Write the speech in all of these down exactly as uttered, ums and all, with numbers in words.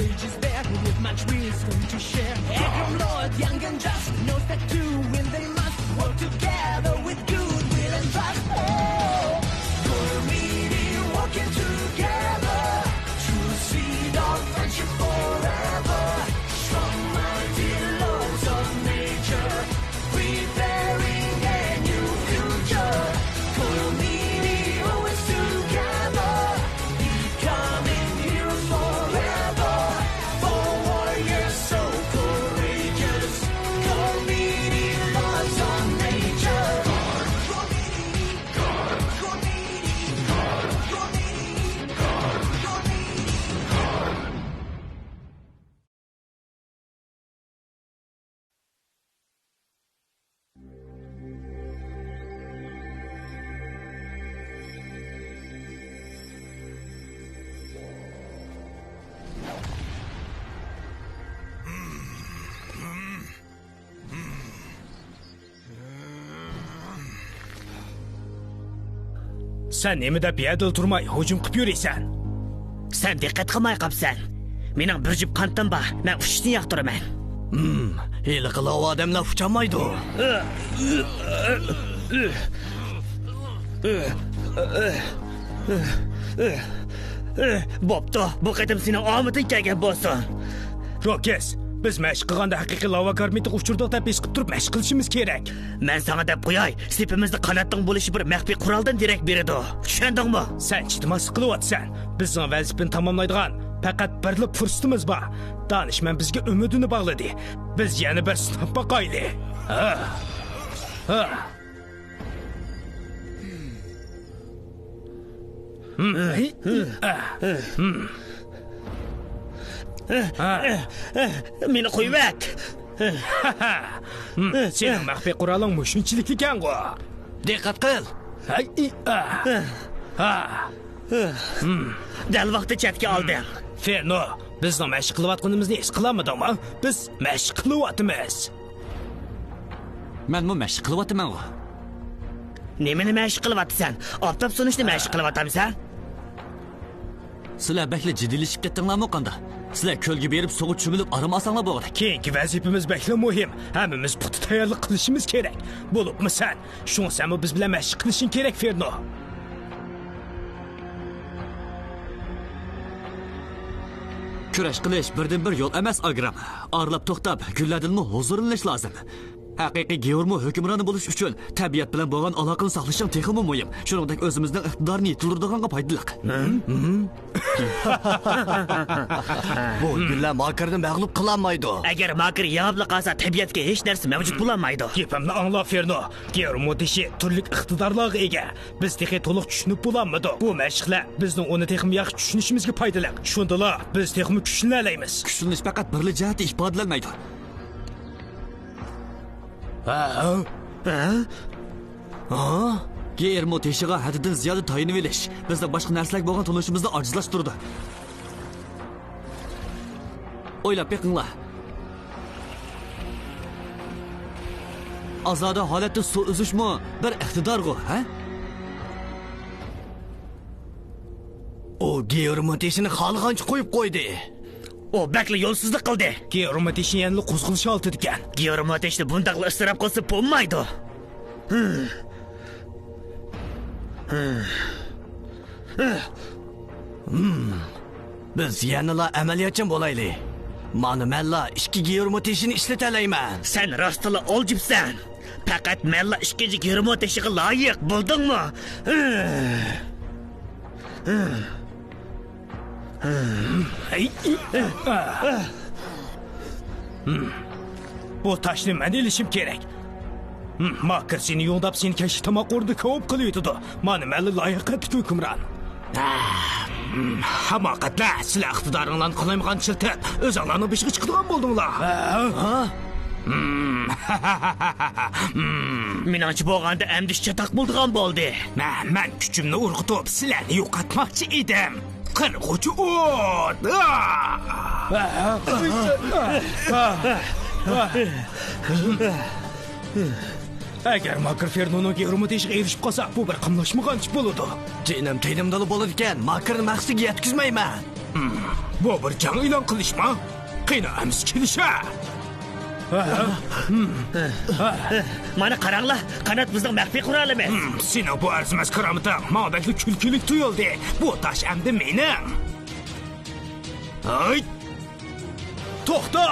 Is there with much wisdom to share. Every Lord, young and just, knows that to win they must work together with good will and trust. Oh, Gormiti working together, true seed of friendship forever. Strong, mighty lords of nature, preparing a new future. Gormiti always together, becoming heroes forever. For warriors so courageous, Gormiti lords of nature. سەن نېمە دەپ يەردىلا تۇرماي ھۇجۇم قىپ يۈرىسەن؟ سەن دىققەت قىلماي قاپسەن. مېنىڭ بىر جۈپ قانىتىم بار، مەن ئۇچۇشنى ياقتۇرىمەن. ھىم، ھېلىقى لاۋا ئادەملەر ئۇچالمايدۇ. بوپتۇ، بۇ قېتىم سېنىڭ ئامىتىڭ كەلگەن بولسۇن. روكس، بىز مەشىق قىلغاندا ھەقىقىي لاۋا گارمىتىغا ئۇچرىدۇق دەپ ھېس قىلىپ تۇرۇپ مەشىق قىلىشىمىز كېرەك. مەن ساڭا دەپ قوياي، سېپىمىزدە قاناتنىڭ بولۇشى بىر مەخپىي قورالدىن دېرەك بېرىدۇ. چۈشەندىڭمۇ؟ سەن چىدىماسلىق قىلىۋاتىسەن. بىزنىڭ ۋەزىپىنى تاماملايدىغان پەقەت بىرلا پۇرسىتىمىز بار. دانىشمەن بىزگە ئۈمىدىنى باغلىدى. بىز يەنە بىر سىناپ باقايلى. ھا. ھا. مېنى قويۇۋەت! سېنىڭ مەخپىي قورالىڭ مۇشۇنچىلىكلىكەنغۇ؟ دىققەت قىل! ھەي، ئى، ئا. ھا. دەل ۋاقتىدا چەتكە ئالدىڭ. فېرنو، بىزنىڭ مەشىق قىلىۋاتقىنىمىزنى ھېس قىلالمىدىڭمۇ؟ بىز مەشىق قىلىۋاتىمىز. مەنمۇ مەشىق قىلىۋاتىمەنغۇ. نېمىنى مەشىق قىلىۋاتىسەن؟ ئاپتاپ سۇنۇشنى مەشىق قىلىۋاتامسەن؟ سىلەر بەكلا جىددىيلىشىپ كەتتىڭلارمۇ قانداق؟ سىلەر كۆلگە بېرىپ سۇغا چۆمۈلۈپ ئارام ئالساڭلار بولغۇدەك. كېيىنكى ۋەزىپىمىز بەكلا مۇھىم. ھەممىمىز پۇختا تەييارلىق قىلىشىمىز كېرەك. بولۇپمۇ سەن. شۇڭا سەنمۇ بىز بىلەن مەشىق قىلىشىڭ كېرەك، فېرنو. كۈرەش قىلىش بىردىنبىر يول ئەمەس، ئاگرام. ئارىلاپ توختاپ، گۈللەردىنمۇ ھۇزۇرلىنىش لازىم. ھەقىقىي گېئورمو ھۆكۈمرانى بولۇش ئۈچۈن تەبىئەت بىلەن بولغان ئالاقىنى ساقلىشىڭ تېخىمۇ مۇھىم. شۇنىڭدەك ئۆزىمىزنىڭ ئىقتىدارىنى يېتىلدۈرىدىغانغا پايدىلىق. بۇ گۈللەر ماكىرنى مەغلۇپ قىلالمايدۇ. ئەگەر ماكىر يېڭىپلا قالسا، تەبىئەتكە ھېچ نەرسە مەۋجۇت بولالمايدۇ. گېپىمنى ئاڭلا، فېرنو. گېئورمو تېشى تۈرلۈك ئىقتىدارلارغا ئىگە. بىز تېخى تولۇق چۈشىنىپ بولالمىدۇق. بۇ مەشىقلەر بىزنىڭ ئۇنى تېخىمۇ ياخشى چۈشىنىشىمىزگە پايدىلىق. شۇندىلا بىز تېخىمۇ كۈچلىنەلەيمىز. كۈچلىنىش پەقەت بىرلا جەھەتتە ئىپادىلەنمەيدۇ. ھە؟ ھە؟ ھە؟ گېئېرمو تېشىغا ھەددىدىن زىيادە تايىنىۋېلىش بىزنىڭ باشقا نەرسىلەرگە بولغان تونۇشىمىزنى ئاجىزلاشتۇرىدۇ. ئويلاپ بېقىڭلار. ئازادە ھالەتتە سۇ ئۈزۈشمۇ بىر ئىقتىدارغۇ، ھە؟ ئۇ گېئورمو تېشىنى خالىغانچە قويۇپ قويدى. ئۇ بەكلا يولسىزلىق قىلدى. گېئورمو تېشى يەنىلا قوزغىلىش ھالىتىدىكەن. گېئورمو تېشىنى بۇنداقلا ئىسراپ قىلسا بولمايدۇ. بىز يەنىلا ئەمەلىيەتچان بولايلى. مانا مەنلا ئىككى گېئورمو تېشىنى ئىشلىتەلەيمەن. سەن راستلا ئالجىپسەن. پەقەت مەنلا ئىككىنچى گېئورمو تېشىغا لايىق، بىلدىڭمۇ؟ بۇ تاشنى مەن ئېلىشىم كېرەك. ماكىر سېنى يوڭداپ، سېنى كەچلىك تاماق ئورنىدا كاۋاپ قىلىۋېتىدۇ. مانا مەنلا لاياقەتلىك ھۆكۈمران. ھاماقەتلەر، سىلەر ئىقتىدارىڭلارنى قالايمىقان ئىشلىتىپ، ئۆزۈڭلارنىڭ بېشىغا چىقىدىغان بولدۇڭلار. مېنىڭچە بولغاندا ئەمدى چاتاق بولىدىغان بولدى. مەن كۈچۈمنى ئۇرغۇتۇپ سىلەرنى يوقاتماقچى ئىدىم. قىرغۇچى ئوت! ئەگەر ماكىر فېرنونىڭ گېئورمو تېشىغا ئېرىشىپ قالسا، بۇ بىر قاملاشمىغان ئىش بولىدۇ. جېنىم تېنىمدىلا بولىدىكەن، ماكىرنى مەقسىتىگە يەتكۈزمەيمەن. بۇ بىر جەڭ ئېلان قىلىشما؟ قېنى ئەمىسە كېلىشە! مانا قاراڭلار، قانات بىزنىڭ مەخپىي قورالىمىز. ھىم، سېنىڭ بۇ ئەرزىمەس كارامىتىڭ ماڭا بەكلا كۈلكىلىك تۇيۇلدى. بۇ تاش ئەمدى مېنىڭ. ھاي! توختا!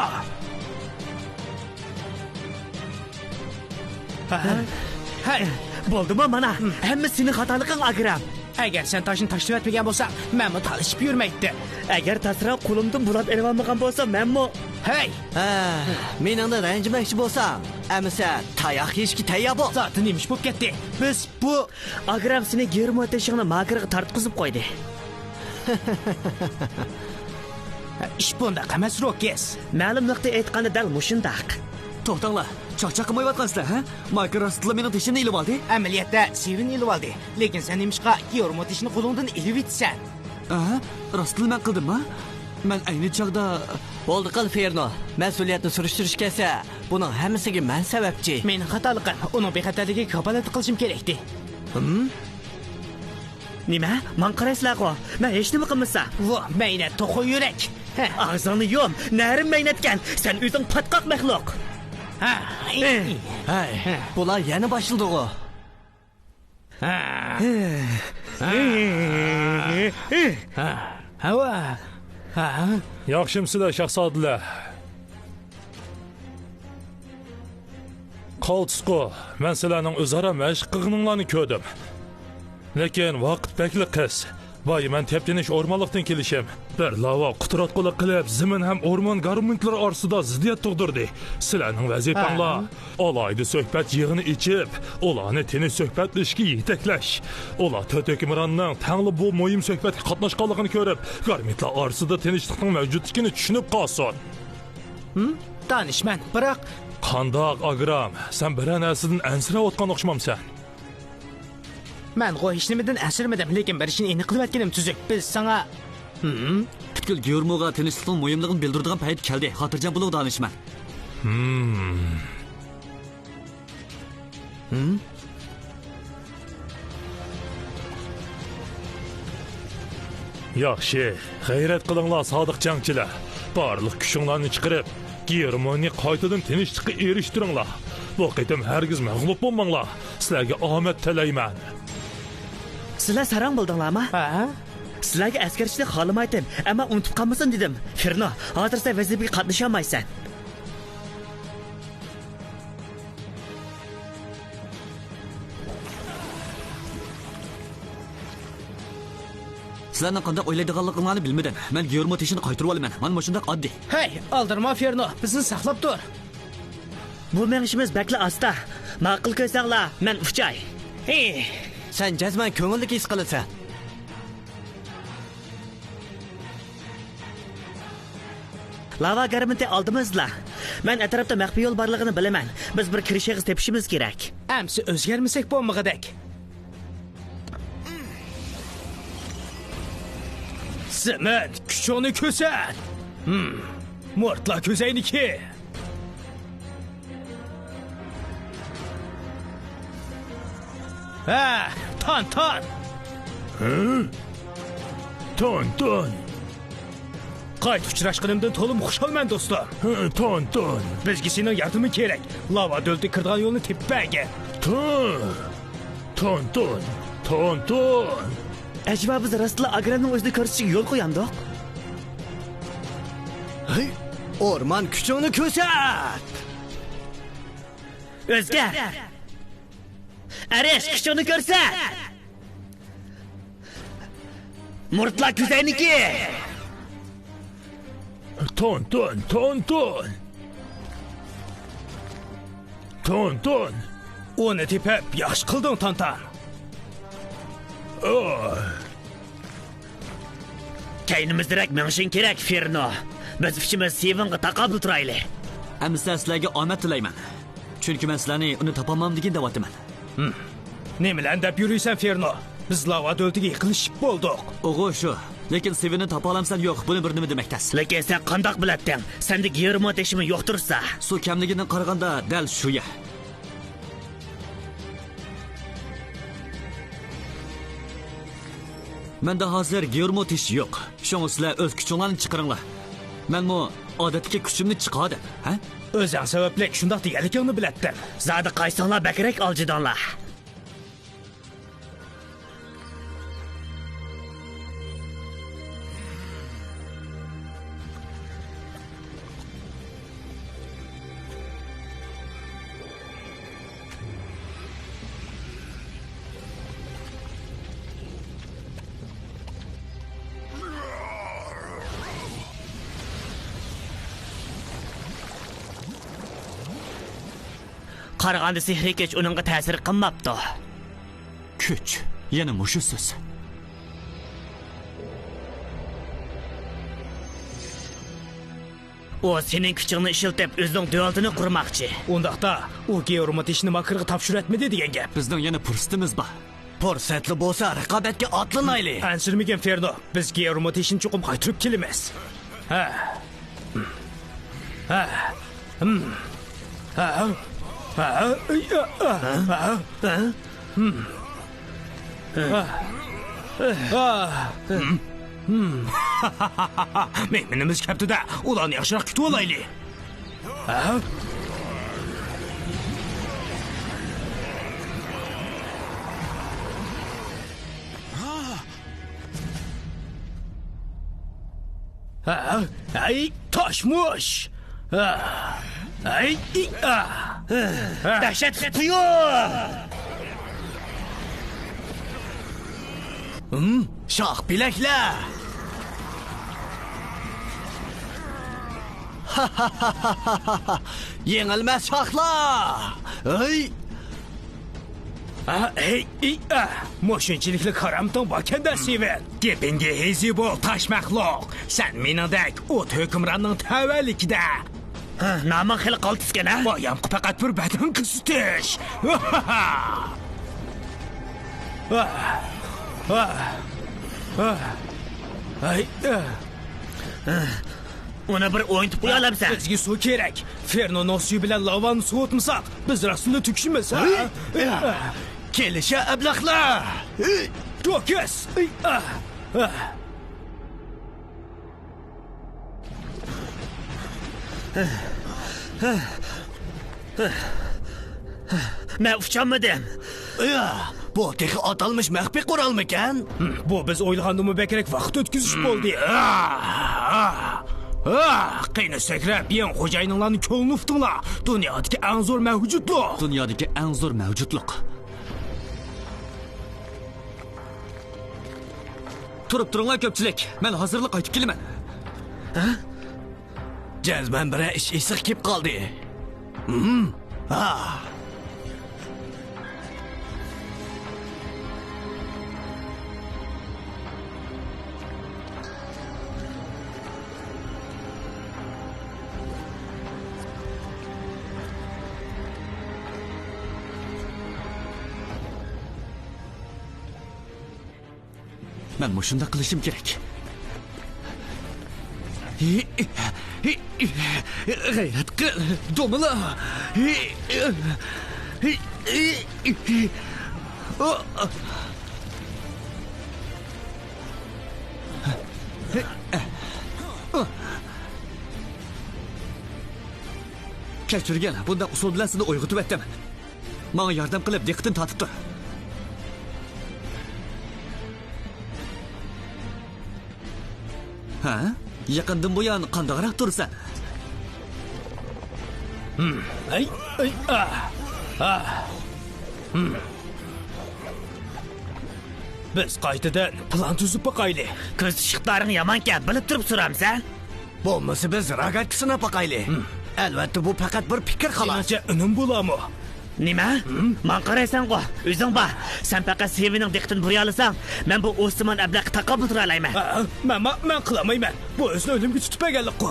ھەي، بولدىمۇ مانا؟ ھەممە سېنىڭ خاتالىقىڭ، ئاگرام. ئەگەر سەن تاشنى تاشلىۋەتمىگەن بولساڭ، مەنمۇ تالىشىپ يۈرمەيتتىم. ئەگەر تاسرا قولۇمدىن بۇلاپ ئېلىۋالمىغان بولسا، مەنمۇ. ھەي! ھە، مېنىڭدىن رەنجىمەكچى بولساڭ، ئەمىسە تاياق يېيىشكە تەييار بول. زادى نېمە ئىش بولۇپ كەتتى؟ بىز بۇ. ئاگرام سېنى گېرمو تېشىڭنى ماكىرغا تارتقۇزۇپ قويدى. ئىش بۇنداق ئەمەس، روكس. مەلۇم نۇقتا ئېيتقاندا دەل مۇشۇنداق. توختاڭلار، چاقچاق قىلمايۋاتقانسىلەر، ھە؟ ماكىر راستلا مېنىڭ تېشىمنى ئېلىۋالدى. ئەمەلىيەتتە سىۋېن ئېلىۋالدى. لېكىن سەن نېمىشقا گېرمو تېشىنى قولۇڭدىن ئېلىۋېتىسەن؟ ئەھە، راستلا مەن قىلدىمما؟ مەن ئەينى چاغدا. بولدى قىل، فېرنو. مەسئۇلىيەتنى سۈرۈشتۈرۈش كەلسە، بۇنىڭ ھەممىسىگە مەن سەۋەبچى. مېنىڭ خاتالىقىم. ئۇنىڭ بىخەتەرلىكىگە كاپالەتلىك قىلىشىم كېرەكتى. ھىم؟ نېمە؟ ماڭا قارايسىلەرغۇ؟ مەن ھېچنېمە قىلمىسام. ۋو، مەينەت توخۇ يۈرەك. ھە. ئاغزىڭنى يۇم، نەرىم مەينەتكەن. سەن ئۆزۈڭ پاتقاق مەخلۇق. ھە. ھەي، بۇلار يەنە باشلىدىغۇ. ھە. ھە. ھە. ھە. ھە. ھە. ياخشىمسىلەر، شاھزادىلەر؟ قالتىسقۇ، مەن سىلەرنىڭ ئۆزئارا مەشىق قىلغىنىڭلارنى كۆردۈم. لېكىن ۋاقىت بەكلا قىس. بايا مەن تەپتىنىش ئورمانلىقتىن كېلىشىم. بىر لاۋا قۇتراتقۇلۇق قىلىپ، زېمىن ھەم ئورمان گارمونتلىرى ئارىسىدا زىددىيەت تۇغدۇردى. سىلەرنىڭ ۋەزىپەڭلار، ھە، ئالاھىدە سۆھبەت يىغىنى ئېچىپ، ئۇلارنى تىنچ سۆھبەتلىشىشكە يېتەكلەش. ئۇلار تۆت ھۆكۈمراننىڭ تەڭلا بۇ مۇھىم سۆھبەتكە قاتناشقانلىقىنى كۆرۈپ، گارمونتلار ئارىسىدا تىنچلىقنىڭ مەۋجۇتلۇقىنى چۈشىنىپ قالسۇن. ھىم؟ دانىشمەن، بىراق. قانداق، ئاگرام؟ سەن بىرەر نەرسىدىن ئەنسىرەۋاتقان ئوخشىمامسەن؟ مەنغۇ ھېچنېمىدىن ئەنسىرىمىدىم، لېكىن بىر ئىشنى ئېنىق قىلىۋەتكىنىم تۈزۈك. بىز ساڭا. ھىم؟ پۈتكۈل گيورموغا تىنچلىقنىڭ مۇھىملىقىنى بىلدۈرىدىغان پەيت كەلدى. خاتىرجەم بولۇڭ، دانىشمەن. ھىم؟ ھىم؟ ياخشى، غەيرەت قىلىڭلار، سادىق جەڭچىلەر. بارلىق كۈچۈڭلارنى چىقىرىپ، گېرموننى قايتىدىن تىنچلىققا ئېرىشتۈرۈڭلار. بۇ قېتىم ھەرگىز مەغلۇپ بولماڭلار. سىلەرگە ئامەت تىلەيمەن. سىلەر ساراڭ بولدۇڭلارمۇ؟ ھە؟ سىلەرگە ئەسكەرتىشنى خالىمايتتىم، ئەمما ئۇنتۇپ قالمىسۇن دېدىم. فېرنو، ھازىر سەن ۋەزىپىگە قاتنىشالمايسەن. سىلەرنىڭ قانداق ئويلايدىغانلىقىڭلارنى بىلمىدىم. مەن گيورمو تېشىنى قايتۇرۇۋالىمەن. مانا مۇشۇنداق ئاددىي. ھەي، ئالدىرىما فېرنو، بىزنى ساقلاپ تۇر. بۇ مېڭىشىمىز بەكلا ئاستا. ماقۇل كۆرسەڭلار، مەن ئۇچاي. ھى. سەن جەزمەن كۆڭۈلدىكى ھېس قىلىسەن. لاۋا گارمېنتى ئالدىمىزدىلا. مەن ئەتراپتا مەخپىي يول بارلىقىنى بىلىمەن. بىز بىر كىرىش ئېغىز تېپىشىمىز كېرەك. ئەمسە ئۆزگەرمىسەك بولمىغۇدەك. زېمىن، كۈچۈڭنى كۆرسەت! ھىم، مۇرتلا كۆزەينىكى! ھە، تانتان! ھە؟ تانتان! قايتا ئۇچراشقىنىمدىن تولىمۇ خۇشالمەن، دوستۇم. ھە، تانتان! بىزگە سېنىڭ ياردىمىڭ كېرەك. لاۋا دۆلىتىگە كىرىدىغان يولنى تېپىپ بەرگىن. تان! تانتان! تانتان! ئەجەبا بىز راستلا ئاگرامنىڭ ئۆزىنى كۆرسىتىشىگە يول قويامدۇق؟ ھەي، ئورمان كۈچۈڭنى كۆرسەت! ئۆزگەر! ئەرش، كۈچۈڭنى كۆرسەت! مۇرتلا كۆزەينىكى! تانتان، تانتان! تانتان! ئۇنى تېپىپ، ياخشى قىلدىڭ، تانتان! ئاھ! كەينىمىزدىرەك مېڭىشىڭ كېرەك، فېرنو. بىز ئۈچىمىز سىۋېنغا تاقابىل تۇرايلى. ئەمىسە سىلەرگە ئامەت تىلەيمەن. چۈنكى مەن سىلەرنى ئۇنى تاپالمامدىكىن دەۋاتىمەن. ھىم. نېمىلەرنى دەپ يۈرىسەن، فېرنو؟ بىز لاۋا دۆلىتىگە يېقىنلىشىپ بولدۇق. ئۇغۇ شۇ. لېكىن سىۋېننى تاپالامسەن يوق، بۇنى بىر نېمە دېمەك تەس. لېكىن سەن قانداق بىلەتتىڭ؟ سەندە گېرمو تېشىمۇ يوق تۇرسا. سۇ كەملىكىدىن قارىغاندا دەل شۇ يەر. مەندە ھازىر گېئورمو تېشى يوق. شۇڭا سىلەر ئۆز كۈچۈڭلارنى چىقىرىڭلار. مەنمۇ ئادەتتىكى كۈچۈمنى چىقاردىم، ھە؟ ئۆزۈڭ سەۋەبلىك شۇنداق دېگەنلىكىڭنى بىلەتتىم. زادى قايسىڭلار بەكرەك ئالجىدىڭلار؟ قارىغاندا سېھرىي كۈچ ئۇنىڭغا تەسىر قىلماپتۇ. كۈچ، يەنە مۇشۇ سۆز. ئۇ سېنىڭ كۈچۈڭنى ئىشلىتىپ، ئۆزىنىڭ دۆلىتىنى قۇرماقچى. ئۇنداقتا، ئۇ گېئورمو تېشىنى ماكىرغا تاپشۇرۇۋەتمىدى دېگەن گەپ. بىزنىڭ يەنە پۇرسىتىمىز بار. پۇرسەتلا بولسا، رىقابەتكە ئاتلىنايلى. ئەنسىرىمىگىن، فېرنو. بىز گېئورمو تېشىنى چوقۇم قايتۇرۇپ كېلىمىز. ھە. ھە. ھىم. ھە. ھە. ھە. ھە. ھىم. مېھمىنىمىز كەپتۇ-دە، ئۇلارنى ياخشىراق كۈتۈۋالايلى. ھە؟ ھە؟ ھەي، تاشمۇش! ھە؟ ھەي، ئى، ئا! دەھشەتلىك تۇيۇق! ھىم، شاخ بىلەكلەر! يېڭىلمەس شاخلار! ھەي! ئا، ھەي، ئى، ئا! مۇشۇنچىلىكلا كارامىتىڭ باركەن-دە، سىۋېن! گېپىڭگە ھېزى بول، تاش مەخلۇق! سەن مېنىڭدەك ئوت ھۆكۈمراننىڭ تەۋەلىكىدە! ھە، نامىڭ خېلى قالتىسكەن، ھە؟ بايامقى پەقەت بىر بەدەن كۆرسىتىش. ئۇنى بىر ئوينىتىپ قويالامسەن؟ بىزگە سۇ كېرەك. فېرنونىڭ سۈيى بىلەن لاۋانى سوۋۇتمىساق، بىز راستىنلا تۈگىشىمىز، ھە؟ كېلىشە ئەبلەخلەر! جوكىس! مەن ئۇچالمىدىم. ئىيا، بۇ تېخى ئاتالمىش مەخپىي قورالمىكەن؟ بۇ بىز ئويلىغاندىنمۇ بەكرەك ۋاقىت ئۆتكۈزۈش بولدى. قېنى سەكرەپ، يېڭى خوجايىنىڭلارنى كۆڭلىنى ئۇتۇڭلار. دۇنيادىكى ئەڭ زور مەۋجۇتلۇق. دۇنيادىكى ئەڭ زور مەۋجۇتلۇق. تۇرۇپ تۇرۇڭلار كۆپچىلىك، مەن ھازىرلا قايتىپ كېلىمەن. ھە؟ جەزمەن بىرەر ئىش ئېسىقىپ قالدى. ھىم؟ ھا. مەن مۇشۇنداق قىلىشىم كېرەك. غەيرەت قىل، دومىلا! كەچۈرگىن، بۇنداق ئۇسۇل بىلەن سېنى ئويغىتىۋەتتىم. ماڭا ياردەم قىلىپ، دىققىتىنى تارتىپ تۇر. ھە؟ يېقىندىن بۇيان قانداقراق تۇرىسەن؟ ھىم، ئەي، ئەي، ئا، ئا. ھىم. بىز قايتىدىن پىلان تۈزۈپ باقايلى. كۆزىتىش ئىقتىدارىڭ يامانكەن، بىلىپ تۇرۇپ سورامسەن؟ بولمىسا بىز روگاتكا سىناپ باقايلى. ھىم. ئەلۋەتتە، بۇ پەقەت بىر پىكىر، خالاس. سېنىڭچە ئۈنۈم بولامۇ؟ نېمە؟ ھىم؟ ماڭا قارايسەنغۇ، ئۆزۈڭ بار. سەن پەقەت سىۋىنىڭ دىققىتىنى بۇرىيالىساڭ، مەن بۇ ئوسسىمان ئەبلەخكە تاقابىل تۇرالايمەن. ھە؟ مەن، مەن، مەن قىلالمايمەن. بۇ ئۆزىنى ئۆلۈمگە تۇتۇپ بەرگەنلىكقۇ.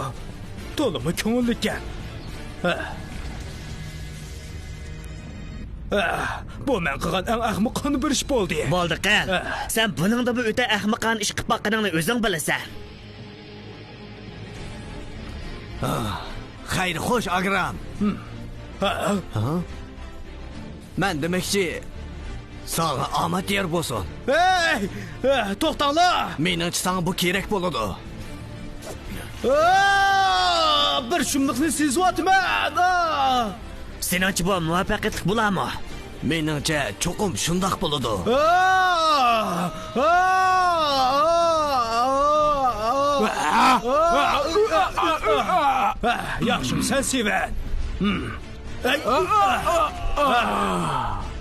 تولىمۇ كۆڭۈللۈككەن. ھە. ھە. بۇ مەن قىلغان ئەڭ ئەخمىقانە بىر ئىش بولدى. بولدى قىل. ھە. سەن بۇنىڭدىنمۇ ئۆتە ئەخمىقانە ئىش قىلىپ باققىنىڭنى ئۆزۈڭ بىلىسەن. خەير خوش، ئاگرام. ھىم. ھە؟ ھە؟ مەن دېمەكچى، ساڭا ئامەت يار بولسۇن. ھەي! ئە، توختاڭلار! مېنىڭچە ساڭا بۇ كېرەك بولىدۇ. ئا، بىر شۇملۇقنى سېزىۋاتىمەن. ئا! سېنىڭچە بۇ مۇۋەپپەقىيەتلىك بولارمۇ؟ مېنىڭچە چوقۇم شۇنداق بولىدۇ. ئا! ئا! ياخشىمۇ سەن، سېۋەن؟ ھىم. ئەي!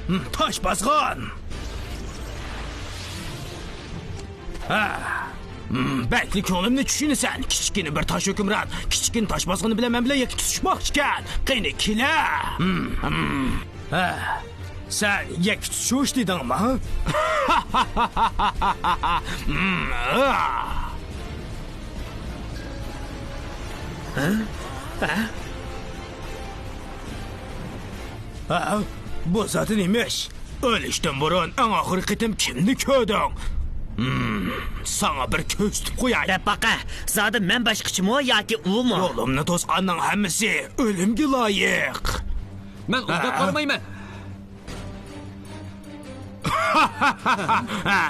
ھىم، تاش باسقان! ھە. ھىم، بەكلا كۆڭلۈمنى چۈشىنىسەن. كىچىككىنە بىر تاش ھۆكۈمران، كىچىككىنە تاش باسقىنى بىلەن مەن بىلەن يەككە تۇتۇشماقچىكەن. قېنى، كېلە. ھىم، ھىم. ھە. سەن يەككە تۇتۇش دېدىڭمۇ؟ ھىم، ھە. ھە؟ ھە؟ ھە؟ بۇ زادى نېمە ئىش؟ ئۆلۈشتىن بۇرۇن ئەڭ ئاخىرقى قېتىم كىمنى كۆردۈڭ؟ ھىم، ساڭا بىر كۆرسىتىپ قوياي. دەپ باقە، زادى مەن باشقىچىمۇ ياكى ئۇمۇ؟ يولۇمنى توسقاننىڭ ھەممىسى ئۆلۈمگە لايىق. مەن ئۇنداق ھە؟ قارىمايمەن.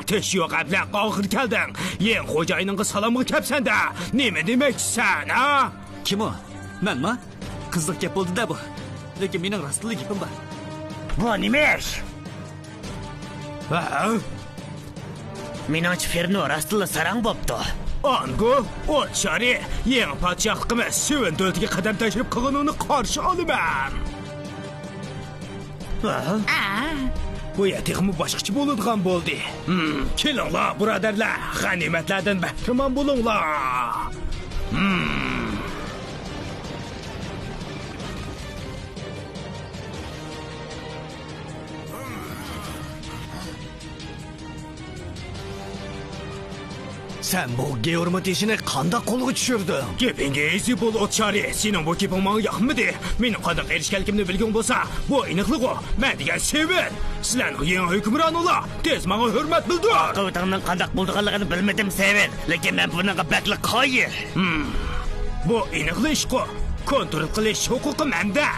تىش يوق ئەبلەخ، ئاخىرى كەلدىڭ. يېڭى خوجايىنىڭغا سالامغا كەپسەن-دە. نېمە دېمەكچىسەن، ھە؟ كىم ئۇ؟ مەنما؟ قىزىق گەپ بولدى-دە بۇ. لېكىن مېنىڭ راستتىنلا گېپىم بار. بۇ نېمە ئىش؟ ھە؟ مېنىڭچە، فېرنو راستتىنلا ساراڭ بوپتۇ. ئانگو، ئوت شارى، يېڭى پادىشاھلىقىمىز سېۋېن دۆلىتىگە قەدەم تەشرىپ قىلغىنىڭنى قارشى ئالىمەن. ھە؟ بۇ يەر تېخىمۇ باشقىچە بولىدىغان بولدى. ھىم، كېلىڭلار، بۇرادەرلەر، غەنىيمەتلەردىن بەھرىمەن بولۇڭلار. ھىم. سەن بۇ گېئورمو تېشىنى قانداق قولغا چۈشۈردۈڭ؟ گېپىڭگە ئىزى بول، ئوت شارى. سېنىڭ بۇ گېپىڭ ماڭا ياقمىدى. مېنىڭ قانداق ئېرىشكەنلىكىمنى بىلگۈڭ بولسا، بۇ ئېنىقلىغۇ. مەن دېگەن سېۋېن. سىلەرنىڭ يېڭى ھۆكۈمرانىڭلار. تېز ماڭا ھۆرمەت بىلدۈر. ئاقىۋىتىڭنىڭ قانداق بولىدىغانلىقىنى بىلمىدىم، سېۋېن. لېكىن مەن بۇنىڭغا بەكلا قايىل. ھىم. بۇ ئېنىقلا ئىشقۇ. كونترول قىلىش ھوقۇقى مەندە.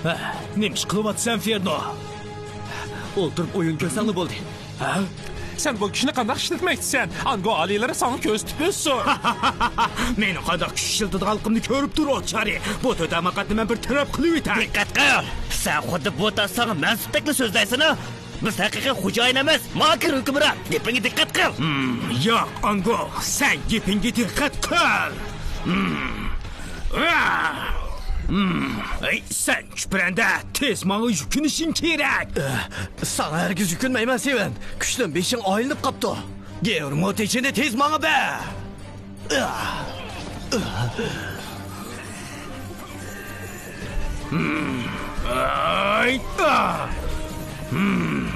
ھە، نېمە ئىش قىلىۋاتىسەن، فېرنو؟ ئولتۇرۇپ ئويۇن كۆرسەڭلا بولدى. ھە؟ سەن بۇ كۈچنى قانداق ئىشلەتمەكچىسەن؟ ئانگو ئالىيلىرى ساڭا كۆرسىتىپ ئۆتسۇن. مېنىڭ قانداق كۈچ ئىشلىتىدىغانلىقىمنى كۆرۈپ تۇر، ئوت شارى. بۇ تۆت ھاماقەتنى مەن بىر تەرەپ قىلىۋېتەي. دىققەت قىل! سەن خۇددى بۇ تاش ساڭا مەنسۇپتەكلا سۆزلەيسەن-ھە! بىز ھەقىقىي خوجايىن ئەمەس، ماكىر ھۆكۈمران. گېپىڭگە دىققەت قىل. ھىم، ياق، ئانگو، سەن گېپىڭگە دىققەت قىل. ھىم. ھىم. ئەي، سەن چۈپرەندە، تېز ماڭا يۈكۈنۈشۈڭ كېرەك. ئە، ساڭا ھەرگىز يۈكۈنمەيمەن، سېۋېن. كۈچتىن بېشىڭ ئايلىنىپ قاپتۇ. گېئورمو تېشىنى تېز ماڭا بەر. ئاي، ئا! ھىم.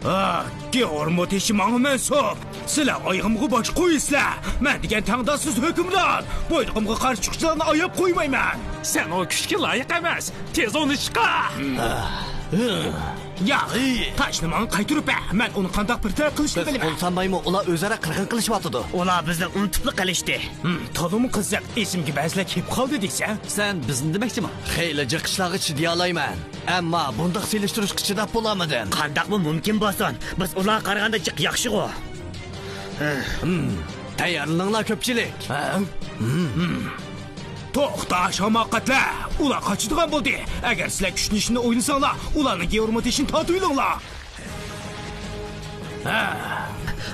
ئا، گېئورمو تېشى ماڭا مەنسۇپ. سىلەر ئايىغىمغا باش قويىسىلەر. مەن دېگەن تەڭداشسىز ھۆكۈمران. بۇيرۇقۇمغا قارشى چىققۇچىلارنى ئاياپ قويمايمەن. سەن ئۇ كۈچكە لايىق ئەمەس. تېز ئۇنى چىقار. ياق، تاشنى ماڭا قايتۇرۇپ بەر. مەن ئۇنى قانداق بىر تەرەپ قىلىشنى بىلىمەن. بىز قول سانمايمۇ، ئۇلار ئۆزئارا قىرغىن قىلىشىۋاتىدۇ. ئۇلار بىزنى ئۇنتۇپلا قېلىشتى. ھىم، تولىمۇ قىزىق. ئېسىمگە بەزىلەر كېلىپ قالدى دېسە. سەن بىزنى دېمەكچىمۇ؟ خېلى جىق ئىشلارغا چىدىيالايمەن. ئەمما بۇنداق سېلىشتۇرۇشقا چىداپ بولالمىدىم. قانداقمۇ مۇمكىن بولسۇن؟ بىز ئۇلارغا قارىغاندا جىق ياخشىغۇ. ھىم، تەييارلىنىڭلار، كۆپچىلىك. ھە؟ ھىم. توختاش، ھاماقەتلەر! ئۇلار قاچىدىغان بولدى. ئەگەر سىلەر كۈچلىنىشنى ئويلىساڭلار، ئۇلارنىڭ گېئورمو تېشىنى تارتىۋېلىڭلار. ھە.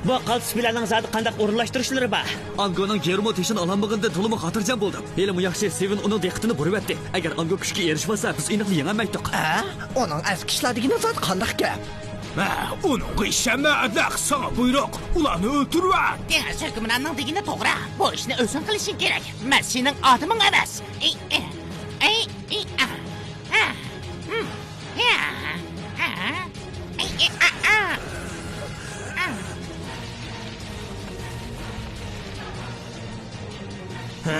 بۇ قالتىس بىلەننىڭ زادى قانداق ئورۇنلاشتۇرۇشلىرى بار؟ ئانگونىڭ گېئورمو تېشىنى ئالالمىغىنىدىن تولىمۇ خاتىرجەم بولدۇم. ھېلىمۇ ياخشى، سېۋېن ئۇنىڭ دىققىتىنى بۇرىۋەتتى. ئەگەر ئانگو كۈچكە ئېرىشىۋالسا، بىز ئېنىقلا يېڭەلمەيتتۇق. ھە؟ ئۇنىڭ ئەسكى ئىشلار دېگىنى زادى قانداق گەپ؟ ھە، ئۇنىڭغا ئىشەنمە، ئەبلەخ، ساڭا بۇيرۇق، ئۇلارنى ئۆلتۈرۈۋەت. دېڭىز ھۆكۈمراننىڭ دېگىنى توغرا. بۇ ئىشنى ئۆزۈڭ قىلىشىڭ كېرەك. مەن سېنىڭ ئادىمىڭ ئەمەس. ئەي، ئەي، ئەي، ئەي، ئا، ئا، ھىم، يا، ئا، ئەي، ئەي، ئا، ئا، ئا. ھە؟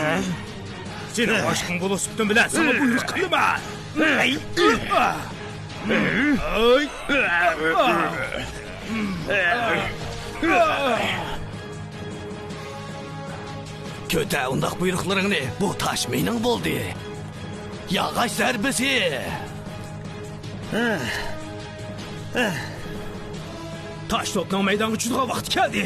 سېنىڭ ئاشىقىڭ بولۇپ سۈپىتىم بىلەن ساڭا بۇيرۇق قىلىمەن. ئەي، ئا. كۆتەر ئۇنداق بۇيرۇقلىرىڭنى، بۇ تاش مېنىڭ بولدى. ياغاچ زەربىسى! تاش توپنىڭ مەيدانغا چۈشىدىغان ۋاقتى كەلدى!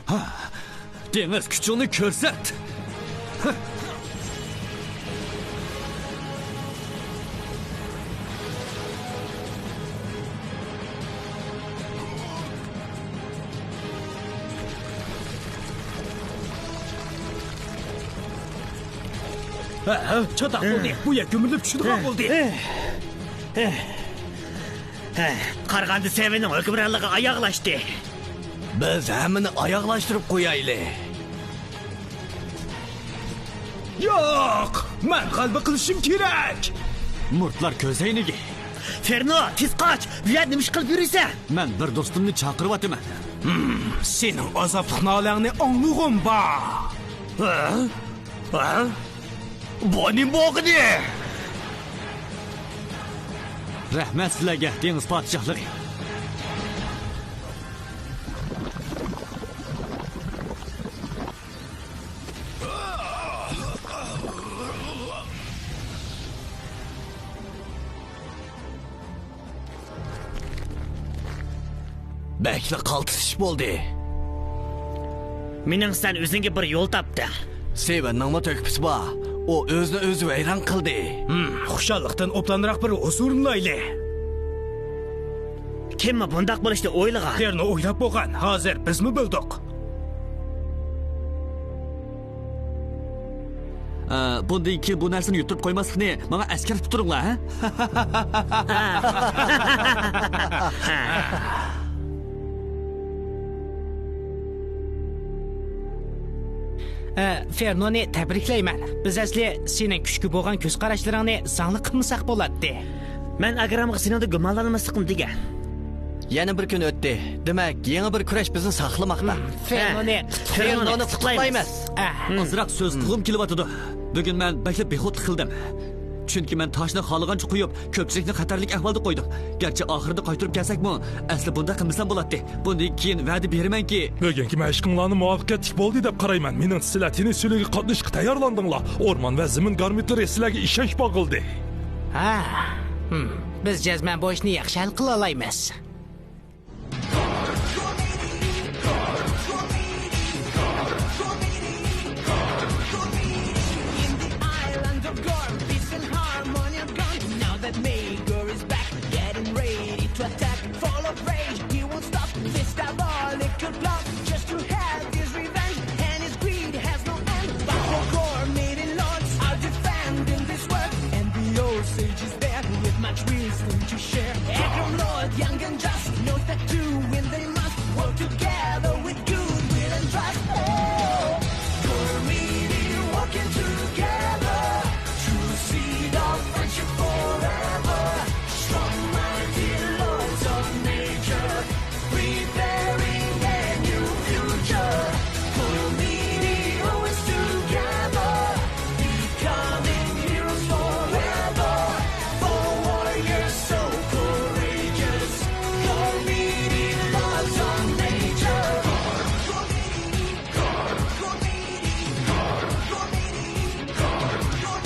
ھا، دېڭىز، كۈچۈڭنى كۆرسەت! ھە، چاتاق بولدى. بۇ يەر كۆمۈلۈپ چۈشىدىغان بولدى. ھە، قارىغاندا سېۋېننىڭ ھۆكۈمرانلىقى ئاياغلاشتى. بىز ھەممىنى ئاياغلاشتۇرۇپ قويايلى. ياق! مەن غەلىبە قىلىشىم كېرەك! مۇرتلار كۆز ئەينىكى. فېرنو، تېز قاچ! بۇ يەردە نېمە ئىش قىلىپ يۈرىسەن؟ مەن بىر دوستۇمنى چاقىرىۋاتىمەن. ھىم، سېنىڭ ئازابلىق نالەڭنى ئاڭلىغۇم بار. ھە؟ ھە؟ بۇ نېمە بولغىنى؟ رەھمەت سىلەرگە، دېڭىز پادىشاھلىرى. بەكلا قالتىس ئىش بولدى. مېنىڭ سەن ئۆزۈڭگە بىر يول تاپتىڭ. سېۋېننىڭمۇ تۆھپىسى بار. ئۇ ئۆزىنى ئۆزى ۋەيران قىلدى. ھىم، خۇشاللىقتىن ئوبدانراق بىر ھۇزۇرلىنايلى. كىممۇ بۇنداق بولۇشنى ئويلىغان؟ فېرنو ئويلاپ بولغان. ھازىر بىزمۇ بىلدۇق. ئە، بۇندىن كېيىن بۇ نەرسىنى يۇتتۇرۇپ قويماسلىقنى ماڭا ئەسكەرتىپ تۇرۇڭلار، ھە؟ ئە، فېرنونى تەبرىكلەيمەن. بىز ئەسلى سېنىڭ كۈچكە بولغان كۆز قاراشلىرىڭنى زاڭلىق قىلمىساق بولاتتى. مەن ئاگرامغا سېنىڭدىن گۇمانلانماسلىقنى دېگەن. يەنە بىر كۈن ئۆتتى. دېمەك، يېڭى بىر كۈرەش بىزنى ساقلىماقتا. فېرنونى، فېرنونى تۇتۇقلايمىز. ئازراق سۆز قىلغۇم كېلىۋاتىدۇ. بۈگۈن مەن بەكلا بىخۇدلۇق قىلدىم. چۈنكى مەن تاشنى خالىغانچە قويۇپ، كۆپچىلىكنى خەتەرلىك ئەھۋالدا قويدۇم. گەرچە ئاخىرىدا قايتۇرۇپ كەلسەكمۇ، ئەسلى بۇنداق قىلمىسام بولاتتى. بۇندىن كېيىن ۋەدە بېرىمەنكى. بۈگۈنكى مەشىقىڭلارنى مۇۋەپپەقىيەتلىك بولدى دەپ قارايمەن. مېنىڭچە، سىلەر تېنىس سۈلىگە قاتنىشىشقا تەييارلاندىڭلار. ئورمان ۋە زېمىن گارمىتلىرى سىلەرگە ئىشەنچ باغلىدى. ھە، ھىم، بىز جەزمەن بۇ ئىشنى ياخشى ھەل قىلالايمىز. In the island of Gorm, peace and harmony are gone. Now that Magor is back, getting ready to attack. Full of rage, he won't stop this diabolical plot. Just to have his revenge, and his greed has no end. But the Gorm maiden lords are defending this world, and the old sage is there with much wisdom to share. Aggrum Lord, young and just, knows that to win they must work together.